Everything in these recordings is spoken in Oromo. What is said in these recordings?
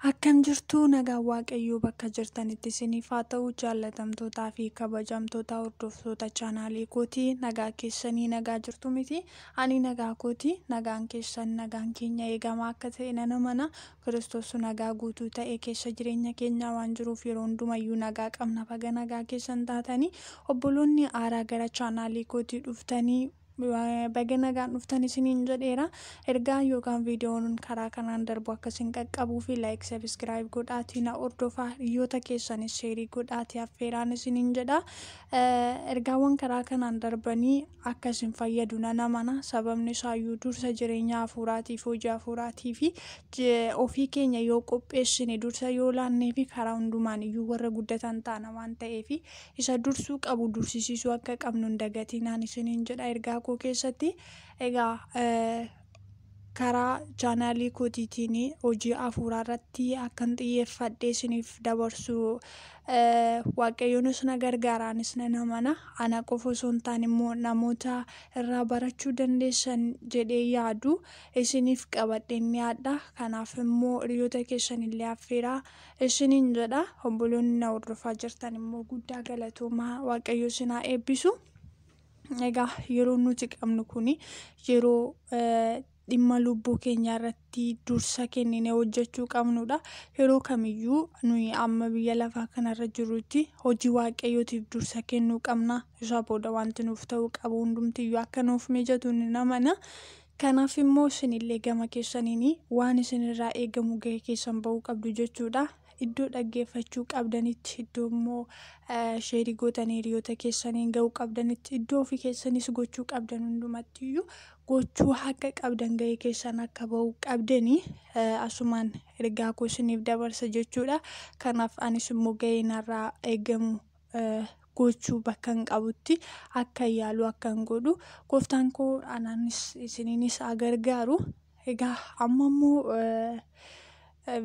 Akkam jirtu? Nagaan Waaqayyoo bakka jirtanitti isiniif haa ta'u. Jaallatamtootaa fi kabajamtoota hordoftoota chaanaalii kootii, nagaa keessanii? Nagaa jirtu miti? Ani nagaa kooti. Nagaan keessan, nagaan keenya eegamaa akka ta'e nan amana. Kiristoos nagaa guutuu ta'e keessa jireenya keenyaa waan jiruuf yeroo hundumayyuu nagaa qabna. Baga nagaa keessan taatanii. Obboloonni haaraa gara chaanaalii kootii dhuftanii, baga nagaan dhuftan isiniin jedheera. Ergaa yookaan viidiyoon karaa kanaan darbu akka isin qaqqabuu fi like, subscribe godhaatii na hordofaa, hiriyoota keessanis share godhaatii affeeraan isiniin jedha. Ergaawwan karaa kanaan darbanii akka isin fayyadu nan amana. Sababni isaayyuu dursa jireenya hafuuraatiif, hojii hafuuraatii fi ofii keenya yoo qopheessine, dursa yoo laannee fi karaa hundumaan iyyuu warra guddatan taana waan ta'eef, isa dursuu qabu dursisiisuu akka qabnu hin dagatinaan isiniin jedha ergaa koo keessatti. Egaa karaa chaanaalii kootiitiin hojii hafuuraa irratti akkan xiyyeeffadhee isiniif dabarsu Waaqayyoonis na gargaaraanis nan amana. Ana qofa osoo hin taane immoo namoota irraa barachuu dandeessan jedhee yaadu isiniif qabadheen dhiyaadha. Kanaaf immoo hiriyoota keessan illee affeeraa isiniin jedha. Obboloonni na hordofaa jirtan immoo guddaa galatoomaa, Waaqayyo isin haa eebbisu. Egaa yeroo nuti qabnu kuni yeroo dhimma lubbuu keenyaa irratti dursa kenninee hojjechuu qabnudha. Yeroo kamiyyuu nuyi amma biyya lafaa kanarra jirrutti hojii Waaqayyootiif dursa kennuu qabna. Isa booda wanti nuuf ta'uu qabu hundumtiyyuu akka nuuf mijatu ni amana. Kanaaf immoo isinillee gama keessaniin waan isinirraa eegamu gahee keessan bahuu qabdu jechuudha. Iddoo dhaggeeffachuu qabdanitti, iddoo immoo share gootanii hiriyoota keessaniin gahuu qabdanitti, iddoo ofii keessanis gochuu qabdan hundumattiyyuu gochuu akka qabdan, gahee keessan akka bahuu qabdanii asumaan ergaa koo isiniif dabarsa jechuudha. Kanaaf anis immoo gahee narraa eegamu gochuu bakka hin qabutti akka yaalu akka hin godhu gooftaan koo anaanis isiniinis haa gargaaru. Egaa amma immoo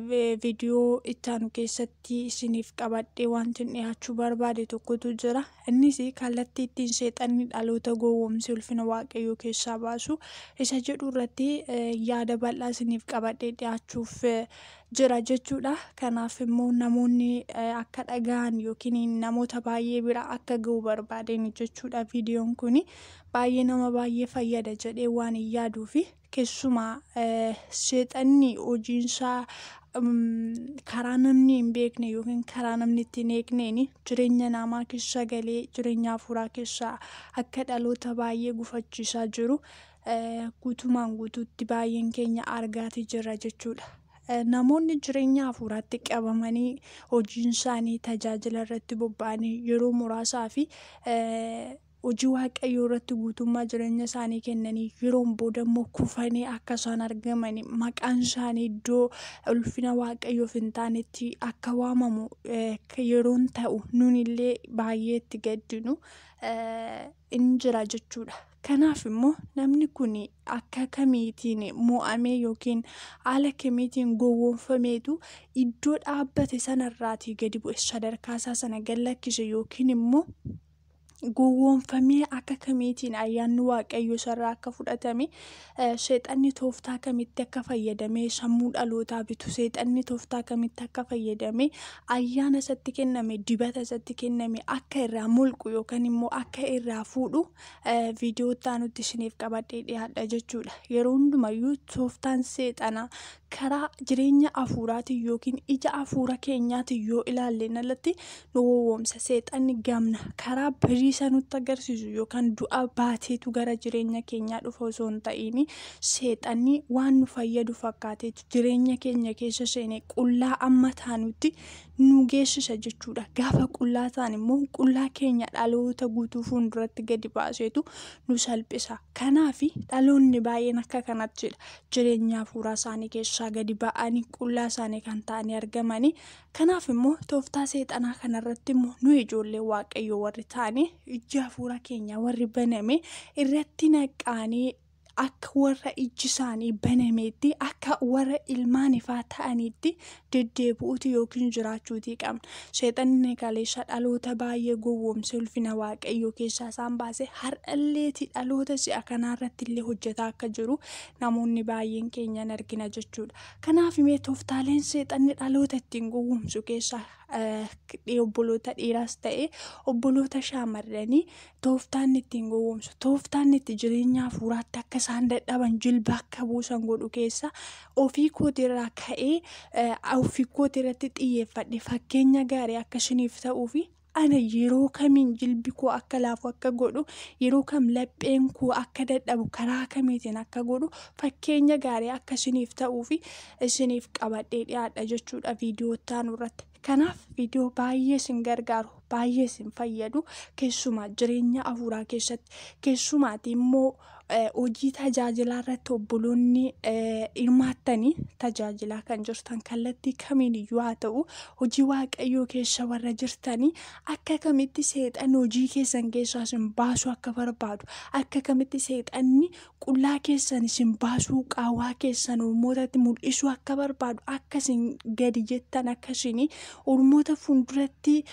viidiyoo itti aanu keessatti isiniif qabadhee wanti dhiyaachuu barbaade tokkotu jira. Innis kallattii ittiin seexanni dhaloota gowwoomsee ulfina Waaqayyoo keessaa baasu isa jedhu irratti yaada bal'aa isiniif qabadhee dhiyaachuuf jira jechuudha. Kanaaf immoo namoonni akka dhaga'an yookiin namoota baay'ee bira akka ga'u barbaadeen jechuudha. Viidiyoon kun baay'ee nama baay'ee fayyada jedhee waan hin yaaduufi, keessumaa seexanni hojiinsaa karaa namni hin beekne yookiin karaa namni itti hin eegneen jireenya namaa keessa galee jireenya hafuuraa keessaa akka dhaloota baay'ee gufachiisaa jiru guutumaan guutuutti baay'een keenya argaatii jirra jechuudha. Namoonni jireenya hafuuraatti qabamanii hojiin isaanii tajaajila irratti bobba'anii yeroo muraasaa fi hojii Waaqayyoo irratti guutummaa jireenya isaanii kennanii, yeroon booda immoo kufanii akka isaan argaman, maqaan isaanii iddoo ulfina Waaqayyoof hin taanetti akka waamamu yeroon ta'u nun illee baay'ee itti gaddinu in jira jechuudha. Kanaaf immoo namni kun akka kamiitiin mo'amee yookiin haala kamiitiin gowwoomfameetu iddoo dhaabbate sanarraatii gadi bu'e, sadarkaa isaa sana gad lakkise, yookiin immoo gowwoomfamee akka kamiitiin ayyaanni Waaqayyoo isarraa akka fudhatame, seexanni tooftaa kamitti akka fayyadamee sammuu dhalootaa bitu, seexanni tooftaa kamitti akka fayyadamee ayyaana isatti kenname, dibata isatti kenname akka irraa mulqu yookaan immoo akka irraa fuudhu viidiyoo itti aanutti isiniif qabadhee dhiyaadha jechuudha. Yeroo hundumayyuu tooftaan seexanaa karaa jireenya hafuuraatiin yookiin ija hafuura keenyaatiin yoo ilaalleen alatti nu gowwoomsa. Seexanni gamna karaa biriisa nutti agarsiisu yookaan du'a baateetu gara jireenya keenyaa dhufa osoo hin ta'iin, seexanni waan nu fayyadu fakkaateetu jireenya keenya keessa seenee qullaa amma taanutti nu geessisa jechuudha. Gaafa qullaa ta'an immoo qullaa keenya dhaloota guutuu fuulduratti gadi baaseetu nu salphisa. Kanaaf dhaloonni baay'een akka kanatti jedha. Jireenya hafuuraa isaanii keessaa gadi ba'anii qullaa isaanii kan ta'anii argamanii. Kanaaf immoo tooftaa seexanaa kanarratti immoo nu ijoollee Waaqayyoo warri ta'anii, ijji hafuura keenyaa warri baname, irratti naqaanii Akka warra ijji isaanii banameetti, akka warra ilmaan ifaa ta'aniitti deddeebi'uuti yookiin jiraachuutii qabna. Seexanni kaleessa dhaloota baay'ee gowwoomsee ulfina Waaqayyoo keessaa isaan baase har'alleeti dhaloota si'a kanaarratti illee hojjetaa akka jiru namoonni baay'een keenyan argina jechuudha. Kanaaf mee tooftaaleen seexanni dhaloota ittiin gowwoomsu keessaa obboloota dhiiraas ta'e obboloota shaamarranii, tooftaan ittiin gowwoomsu, tooftaan itti jireenya hafuuraatti akka isaan dadhaban, jilba akka buusan godhu keessa ofii kootirraa ka'ee ofii kootirratti xiyyeeffadhe fakkeenya gaarii akka isiniif ta'uu fi ana yeroo kamiin jilbi koo akka laafu akka godhu, yeroo kam lapheen koo akka dadhabu, karaa kamiitiin akka godhu fakkeenya gaarii akka isiniif ta'uu fi isiniif qabadhee dhiyaadha jechuudha viidiyoo itti irratti. Kanaaf viidiyoo baay'ee isin gargaaru, baay'ee isin fayyadu, keessumaa jireenya hafuuraa keessatti, keessumaati immoo hojii tajaajilaa irratti obboloonni hirmaattanii tajaajilaa kan jirtan, kallattii kamiin iyyuu haa ta'u hojii Waaqayyoo keessa warra jirtanii, akka kamitti seexanni hojii keessan keessaa isin baasuu akka barbaadu, akka kamitti seexanni qullaa keessan isin baasuu, qaawwaa keessan ormootatti mul'isuu akka barbaadu, akka isin gadi jettan, akka isin ormoota fuulduratti